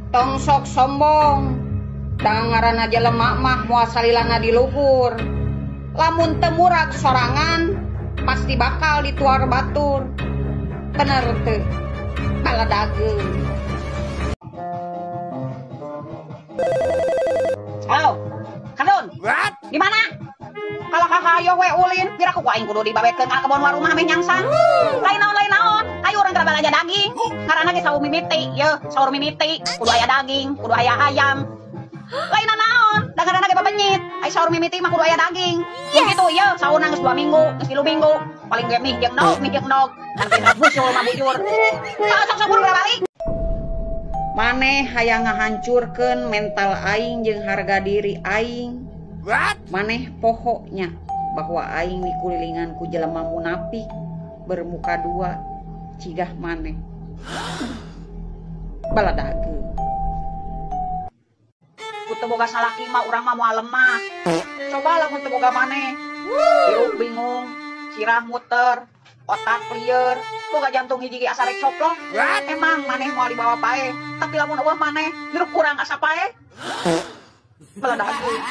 Tong sok sombong. Da ngaranna jelema mah moal salilana di luhur. Lamun teu murag sorangan pasti bakal dituar batur. Bener teu? Baladageun. Halo, Kardun. Di mana? Kalau kakak ayo we ulin, pira ku aing kudu dibabetkeun ka kebon warumah meh nyangsang. Lain naon. Ayo urang keur balanja daging. Ngaranna ge saur mimiti, yeuh, saur mimiti, kudu aya daging, kudu aya ayam. Lain naon, da ngaranna ge babenyit. Ai saur mimiti mah kudu aya daging. Yes. Kitu yeuh, saurna geus 2 minggu, geus 3 minggu. Paling ge mih jeung nog, mih jeung nog. Kan geus busul mah bujur. Sok buru balik. Maneh hayang ngahancurkeun mental aing jeung harga diri aing. Maneh pokoknya bahwa aing dikulilingan ku jelema munafik bermuka dua cigah maneh. Baladageun. Ku teu boga salaki mah urang mah moal lemah. Coba lamun teu boga maneh. Hirup bingung, sirah muter, otak lieur, boga jantung hiji ge asa rek coplok. Emang maneh moal dibawa paeh, tapi lamun eueuh maneh hirup urang asa paeh. Baladageun.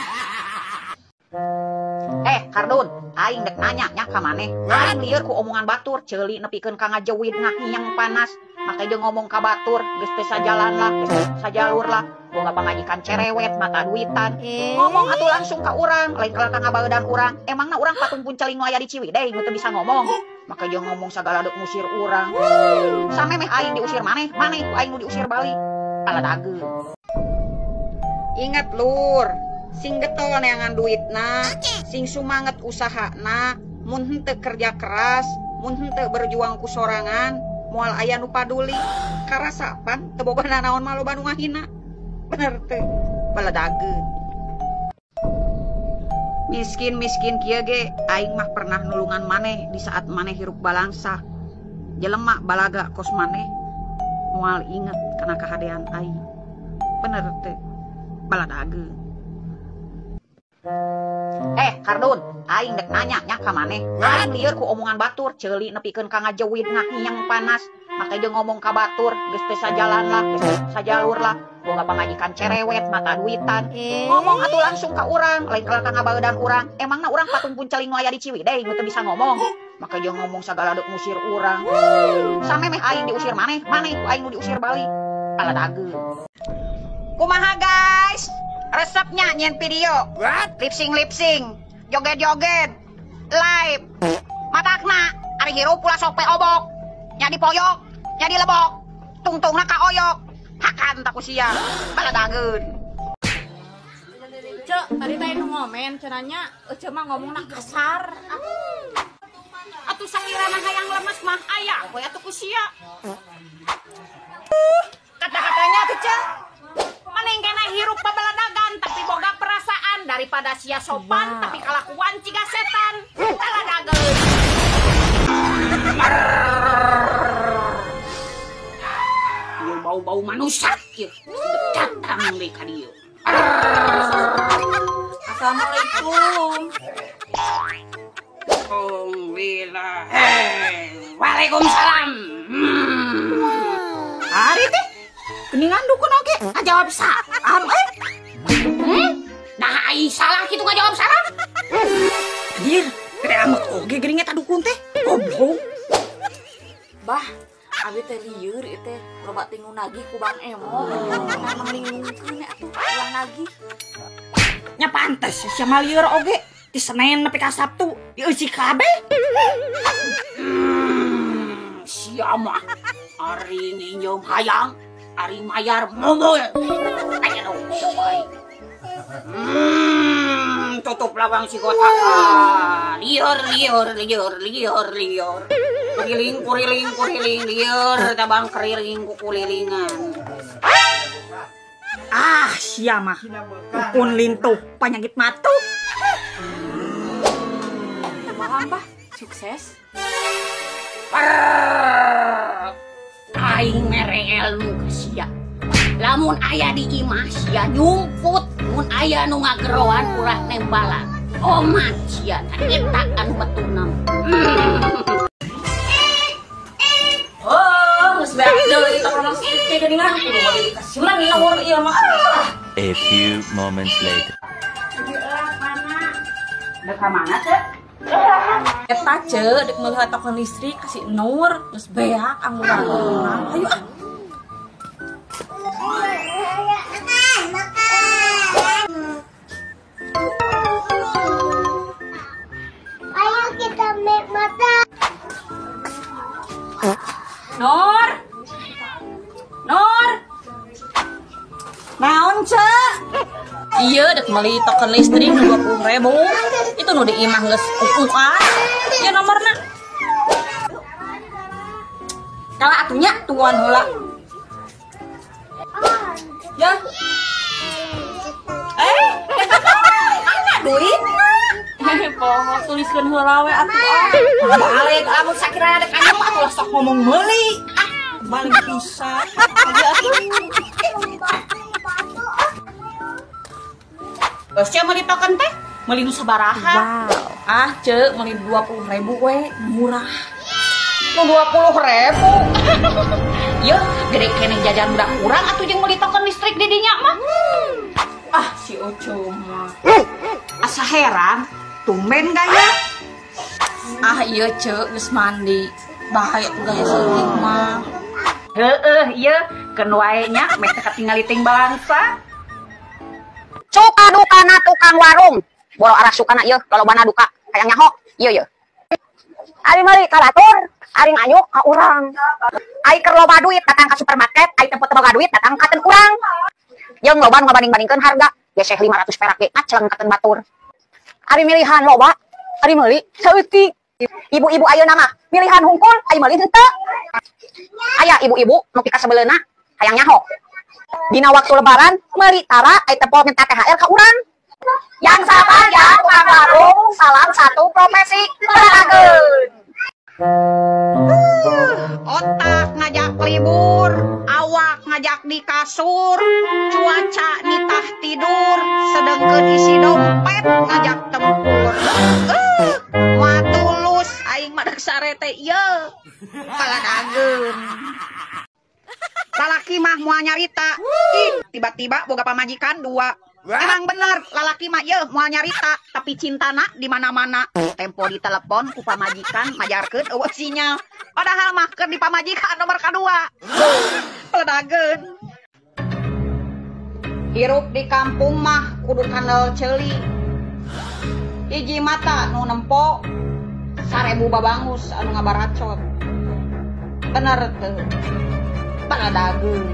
Kardun, aing dek nanya nya ka maneh. Aing lieur ku omongan batur, ceuli nepikeun ka ngajeuwit ngahiang panas. Make jeung ngomong ka batur, geus teu sajalan lah, geus teu sajalur lah. Boga pamajikan cerewet, mata duitan. Ngomong atuh langsung ka urang, lain kalah ka ngabaeudan urang. Emangna urang patung punceling nu aya di Ciwidey nu teu bisa ngomong. Make jeung ngomong sagala deuk ngusir urang. Samemeh aing diusir maneh, maneh ku aing nu diusir balik. Baladageun. Ingat lur, sing getol neangan duitna, sing sumanget usahana, mun henteu kerja keras, mun henteu berjuang ku sorangan, moal aya nu paduli. Karasa pan teu boga nanaon mah loba nu ngahina. Bener teu? Baladageun. Miskin-miskin kieu ge aing mah pernah nulungan maneh di saat maneh hirup balangsa. Jelema balaga kos maneh moal inget kana kahadean aing. Bener teu? Baladageun. Kardun, aing dek nanya nya ka maneh. Aing lieur ku omongan batur, ceuli nepikeun ka ngajeuwit ngahiang panas. Make jeung ngomong ka batur, geus teu sajalan lah, geus teu sajalur lah. Boga pamajikan cerewet, mata duitan. Ngomong atuh langsung ka urang, lain kalah ka ngabaeudan urang. Emangna urang patung punceling nu aya di Ciwidey nu teu bisa ngomong. Make jeung ngomong sagala deuk ngusir urang. Samemeh aing diusir maneh, maneh ku aing nu diusir balik. Baladageun. Kumaha guys? Resepnya nyen video, lip sync, joget-joget, live, matakna, ari hirup ulah sok obok, nya dipoyok, nya dilebok, tungtungna kaoyok, hakan tak usia, baladageun. Cek, tadi teh nu ngomen cenanya, ece mah ngomongna kasar. Atuh sakirana hayang lemes mah aya we atuh ku sia. Kata-katanya tuh cek. Mending kena hirup pabaladagan tapi boga perasaan daripada sia sopan tapi kalakuan ciga setan. Baladageun. Ieu bau-bau manusia ieu datang deui ka dieu. Assalamualaikum. Alhamdulillah. Waalaikumsalam. Ari teh geningan dukun oge ngajawab salam eh. Nah ai salah kitu ngajawab salam. Anjir, gede amat oge geuning eta dukun teh. Goblok. Bah, abi teh lieur ieu teh loba tingu nagih ku Bang Emo. Nah manglingungkeun atuh ulah nagih. Nya pantes sia mah lieur oge di Senin nepi ka Sabtu dieusi kabeh. Sia mah ari nginjeum hayang ari mayar momol. Aya nu baik. Tutup lawang si kotak. Lieur lieur lieur lieur lieur. Kuriling kuriling kuriling lieur tabang keriling kukulilingan. Ah, sia mah. Dukun lintuh panyakit matu. Kumaha, Bah? Sukses. Aing mere ilmu ka sia. Lamun aya di imah sia nyumput, mun aya nu ngageroan ulah nembalan. Omat sia tah eta anu betulna. Oh, geus beak deui tong promosi. Teh geuningan kudu mah dikasihan nomor ieu mah. A few moments later. Dek ka mana teh? Eta ce dek meuli token listrik kasih Nur geus beak angguran. Ayo ah. Ayo kita make mata. Nur. Nur. Naon ce? Iya dek meuli token listrik 20.000. Itu nu di imah geus ukukan. Ieu nomorna. Kalah atunya tungguan heula. Ya. Mana duitna? Poho tuliskeun heula we atuh ah. Balik lamun sakirana dek anyep atuh lah sok ngomong meuli. Ah, balik pisan. Aja atuh. Geus sia meuli token teh? Meuli nu sabaraha? Wow. Ah, ce, meuli 20.000 we, murah. Nu 20.000. Yeuh, gede keneh jajan budak urang atuh jeung meuli token listrik di dinya mah. Ah, si Oco mah. Asa heran, tumben gaya. Ah, iya ce, geus mandi. Bahaya tuh gaya saeutik mah. Heeh, ieu keun wae nya meh teh katingali ting balangsa. Cuka dukana tukang warung. Boro arah sukana ieu, lolobana duka hayang nyaho. Ieu ieu. Ari meuli ka batur, ari nganyuk ka urang. Ai keur loba duit datang ka supermarket, ai tempo teu boga duit datang ka ten urang. Jeung loba nu ngabanding-bandingkeun harga, geseh 500 perak ge ngacleng ka ten batur. Ari milihan loba, ari meuli saeutik. Ibu-ibu ayeuna mah milihan hungkul, ai meuli henteu. Aya ibu-ibu nu pikasebeleuna hayang nyaho. Dina waktu lebaran meuli tara ai tempo minta THR ka urang. Yang sabar ya tukang warung, salam satu profesi. Perageun. Otak ngajak libur, awak ngajak di kasur, cuaca nitah tidur, sedengkeun isi dompet ngajak tempur. Moal tulus aing mah deuk sare teh ieu. Paladageun. Lalaki mah moal nyarita. Ih, tiba-tiba boga pamajikan dua. Emang bener, lalaki mah ieu moal nyarita, tapi cintana di mana-mana. Tempo di telepon ku pamajikan majarkeun eueuh sinyal. Padahal mah keur di pamajikan nomor kadua. Peledageun. Hirup di kampung mah kudu kandel ceuli. Hiji mata nu nempo, 1000 babangus anu ngabaracot. Bener teu? Peledageun.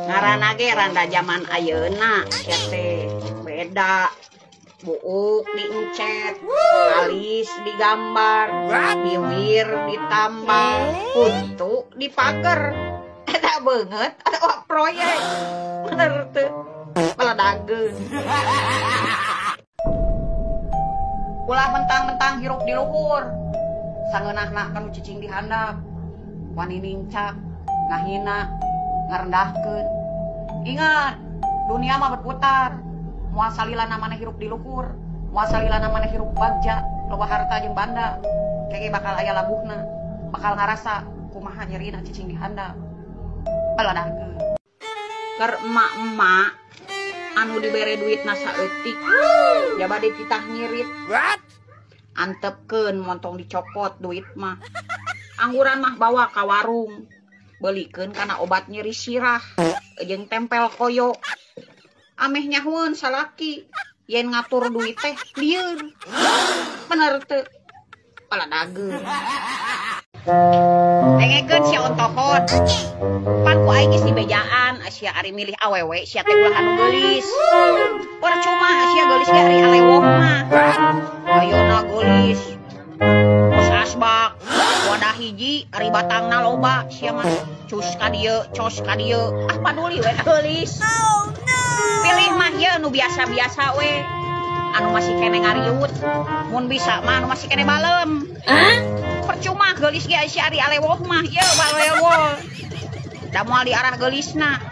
Ngaranna ge randa jaman ayeuna sia teh beda. Buuk diencet, alis digambar, bibir ditambal, kuntu dipager. Eta beungeut atawa proyek. Bener teu? Peledageun. Ulah mentang-mentang hirup di luhur. Sangeunahna kanu cicing di handap. Wani nincak, ngahina, ngarendahkeun. Ingat, dunia mah berputar. Moal salilana maneh hirup di luhur, moal salilana maneh hirup bagja, loba harta jeung banda. Kege bakal aya labuhna, bakal ngarasa kumaha nyerina cicing di handap. Peledageun. Keur emak-emak anu dibere duitna saeutik, jaba dititah ngirit. Antepkeun montong dicopot duit mah. Angguran mah bawa ka warung. Belikeun kana obat nyeri sirah jeung tempel koyo. Ameh nyahueun salaki yen ngatur duit teh lieur. Bener teu? Peledageun. Dengekeun sia ontohon. Pan ku aing geus dibejaan sia ari milih awewe sia teh ulah anu geulis. Percuma sia geulis ge ari alewoh mah. Ayeuna geulis. Kos asbak, wadah hiji ari batangna loba sia mah. Cus ka dieu, cos ka dieu. Ah paduli we geulis. Pilih mah ieu nu biasa-biasa we. Anu masih kene ngariut. Mun bisa mah anu masih kene balem. Percuma geulis ge si ari alewoh mah ieu balewoh. Da moal diarah geulisna.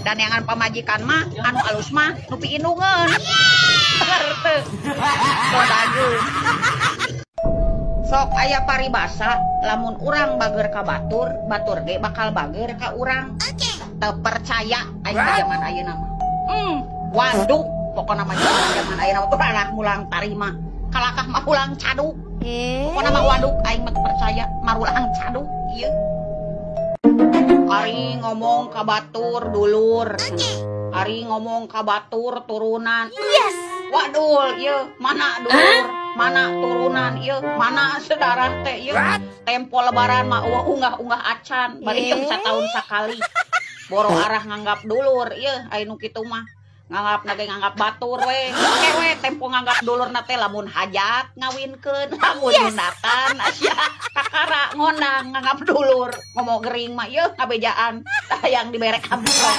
Dan yang pamajikan mah anu alus mah nu piindungeun. Bener teu? Peledageun. Sok aya paribasa lamun urang bager ka batur, batur ge bakal bager ka urang. Teu percaya aing zaman ayeuna mah. Waduh, pokona mah zaman ayeuna mah urang mulang tarima. Kalakah mah ulang caduk. Pokona mah waduk aing mah percaya marulang caduk ieu. Ari ngomong ka batur dulur. Ari ngomong ka batur turunan. Yes. Wadul ieu mana dulur, mana turunan ieu, mana sedarah teh ieu. Tempo lebaran mah eueuh unggah-unggah acan, bari jeung sataun sakali. Boro arah nganggap dulur ieu aya nu kitu mah. Nganggap ge nganggap batur we. Oke we tempo nganggap dulurna teh lamun hajat ngawinkeun, lamun nyunatan sia kakara ngondang nganggap dulur. Ngomong gering mah ieu ngabejaan hayang dibere amplop.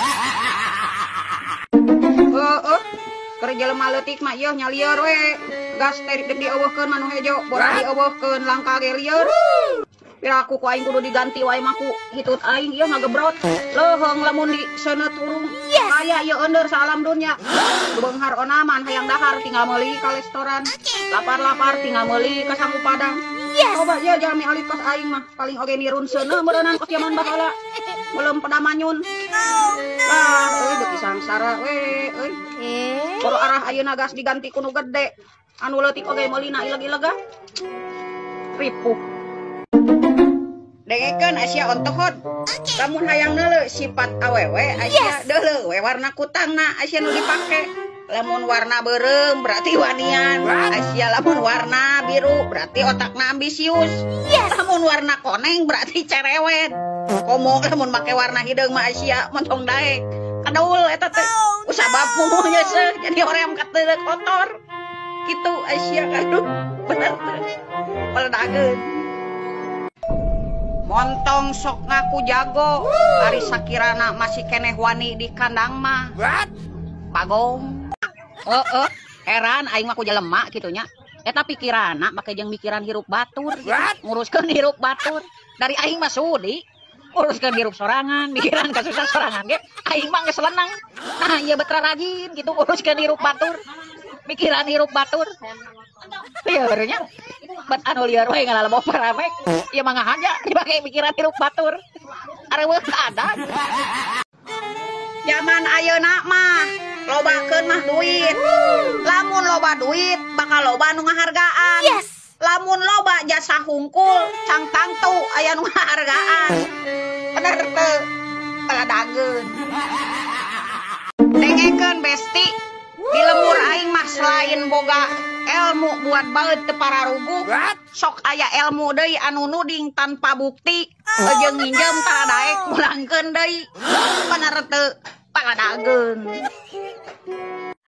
Heeh. Keur jelema leutik mah ieu nyalieur we. Gas teh deuk dieuweuhkeun mah nu hejo, borak dieuweuhkeun langka ge lieur. Piraku ku aing kudu diganti wae mah ku hitut aing ieu ngagebrot. Leuheung lamun di seuneut urung. Aya ieu eundeur saalam dunya. Beunghar onaman hayang dahar tinggal meuli ka restoran. Lapar-lapar tinggal meuli ka sangu padang. Coba ieu jalmi alit kos aing mah paling oge nirun seuneu meureunnan kos jaman baheula. Belum pedamanyun. Lah euy beuki sangsara we euy. Boro arah ayeuna gas diganti ku nu gede. Anu leutik oge meulina ileg-ilega. Ripuh. Dengekeun Asia ontohod. Lamun hayang neuleu sifat awewe Asia deuleu we warna kutangna Asia nu dipake. Lamun warna beureum berarti wanian. Asia lamun warna biru berarti otakna ambisius. Lamun warna koneng berarti cerewet. Komo lamun make warna hideung mah Asia montong daek. Kadul eta teh. Usabab mumuh nyeuseuh jadi hoream kateuleuk kotor. Kitu Asia aduh bener teh. Peledageun. Montong sok ngaku jago, ari sakirana masih keneh wani di kandang mah. Bagong. Heeh, heran aing mah ku jelema kitu nya. Eta pikiranna make jeung mikiran hirup batur gitu. Nguruskeun hirup batur. Dari aing mah sudi nguruskeun hirup sorangan, mikiran kasusah sorangan ge aing mah geus lenang. Nah, ieu betra rajin gitu nguruskeun hirup batur. Mikiran hirup batur. Lieur nya. Bet anu lieur we ngalalebo paramek. Ieu mah ngahaja dipake mikiran hirup batur. Areueuh ada. Zaman ayeuna mah lobakeun mah duit. Lamun loba duit bakal loba nu ngahargaan. Lamun loba jasa hungkul cang tangtu aya nu ngahargaan. Bener teu? Paladageun. Dengekeun besti, di lemur aing mah selain boga ilmu buat baeud teu pararuguh, sok aya ilmu deui anu nuding tanpa bukti, jeung nginjem tara daek mulangkeun deui. Bener teu? Paladageun.